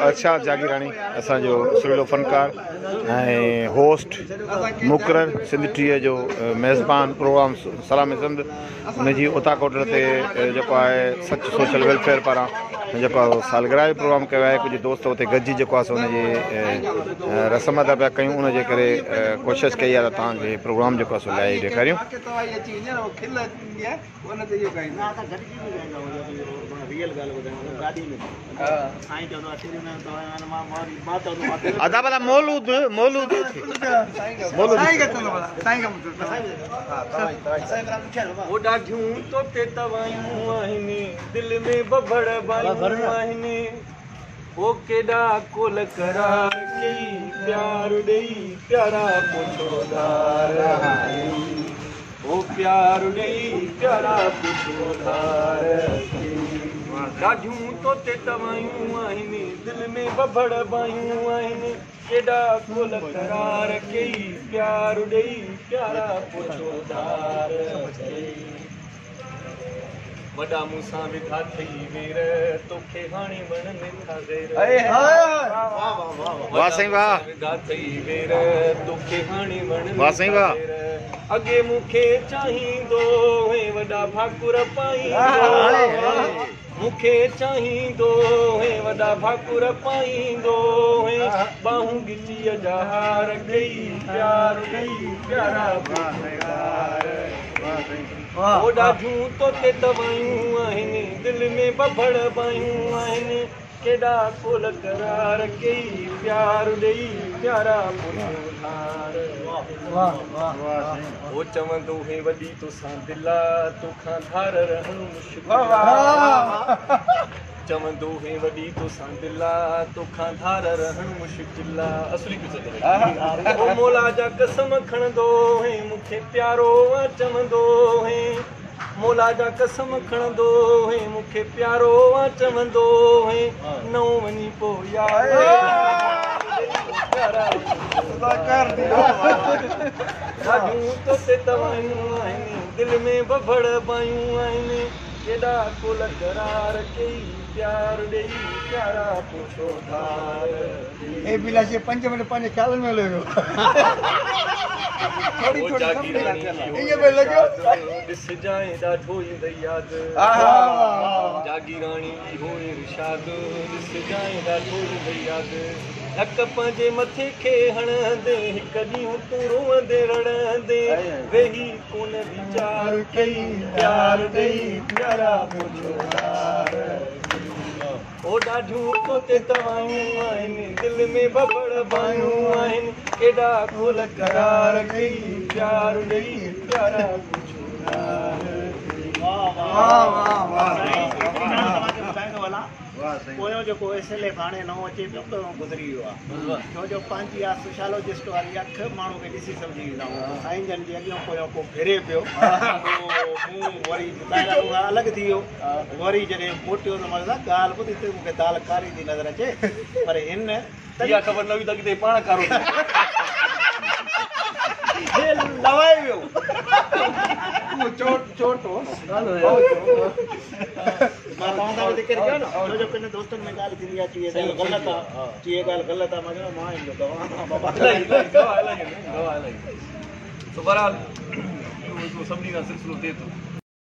ارشاد جاگيراڻي اسان جو سريلو فنڪار ۽ هوسٽ مقرر سنڌ ٽي وي جو ميزبان پروگرام سلام سنڌ ان جي اوطاق هوٽل تي جيڪو آهي سچ سوشل ويلفيئر پاران جيڪو آهي سالگرهه جو پروگرام ڪيو آهي ڪجهه دوست اتي گڏجي جيڪو آهي سو ان جي رسم ادا پيا ڪيون ان جي ڪري ڪوشش ڪئي آهي ته توهان کي پروگرام جيڪو آهي سو لائيو ڏيکاريون. ادا ڀلا مولود مولود مولود او ڏاڍيون توتي توايون آهن دل ۾ ڀڀڙ بايون آهن او ڪيڏا قول قرار ڪيئي پيار ڏيئي پيارا پوڇو ڌار او پيار ڏيئي پيارا پوڇو ڌار ڏاڍيون توتي توايون آهن دل ۾ ڀڀڙ بايون آهن ڪيڏا قول قرار ڪيئي پيار ڏيئي پيارا پوڇو ڌار وڏا مون سان وڌا ٿئي وير توکي هاڻي وڻن ٿا غير واه سائين واه وڌا ٿئي وير توکي هاڻي وڻن واه سائين واه اڳي مون کي چاهيندو هئين وڏا ڀاڪر پائيندو مون کي چاهيندو هئين وڏا ڀاڪر پائيندو هئين ٻانهون ڳچيء جا هار ڏيئي پيار ڏيئي پيارا پيار او ڏاڍيون توتي توايون آهن دل ۾ ڀڀڙ باهيون آهن ڪيڏا قول قرار ڪيئي پيار ڏيئي پيارا پوڇو ڌار او چوندو هئين وڏي توسان دل آ توکان ڌار رهڻ مشڪل آ چوندو هئين وڏي توسان دل آ توکان ڌار رهڻ مشڪل آ اصلي قصو اٿو او مولا جا قسم کڻندو هئين مون کي پيارو آ چوندو هئين مولا جا قسم کڻندو هئين مون کي پيارو آ چوندو هئين نئون وڃي پو يار ڏاڍيون توتي توايون آهن دل ۾ ڀڀڙ بايون آهن ڪيڏا قول قرار ڪيئي پيار ڏيئي پيارا پڇو ڌار. اي بلاشي پنج منٽ پنهنجي خيالن ۾ هليو ويو. ٿوري ٿوري ائين پئي لڳيو. ڏسجانء ڏاڍو ايندئي ياد جاگيراڻي اهو ارشاد ڏسجانء ڏاڍو ايندئي ياد ڌڪ پنهنجي مٿي کي هڻندين هڪ ڏينهن تون روئندين رڙندين ويهي ڪونه ويچار ڪئي پيار ڏئي پيارا پڇو يار او ڏاڍيون توتي توايون آهن دل ۾ ڀڀڙ باهيون آهن ڪيڏا قول قرار ڪئي پيار ڏئي پيارا پڇو يار. واه واه واه. سائين هڪڙي ڳالهه توهان کي ٻڌائيندو هلان پويون جيڪو ايس ايل ايف هاڻي نئون اچي پيو پويون گذري ويو آهي ڇو جو پنهنجي اها سوشالوجسٽ واري اک ماڻهو کي ڏسي سمجهي ويندا هئا سائين جن جي اڳيون پويون ڪو ڦري پيو پوء مون وري ظاهر آهي مون کان الڳ ٿي ويو وري جڏهن موٽيو ته مان چيو ڳالهه ٻڌ هتي مون کي دال ڪاري ٿي نظر اچي پر هن اها خبر نه هئي ته اڳتي پاڻ ڪارو ٿي هي لوائي ويو. چوٽ چوٽ هو. مان توهان سان به ذڪر ڪيو نه ڇو جو ڪن دوستن ۾ ڳالهه ٿيندي آهي چي هي ڳالهه غلط آهي چي هي ڳالهه غلط آهي مان چيو مان هن جو گواهه آهيان بابا. الاهي الاهي گواهه الاهي آهن گواهه الاهي سو بهرحال اهو هڪڙو سڀني سان سلسلو ٿئي ٿو.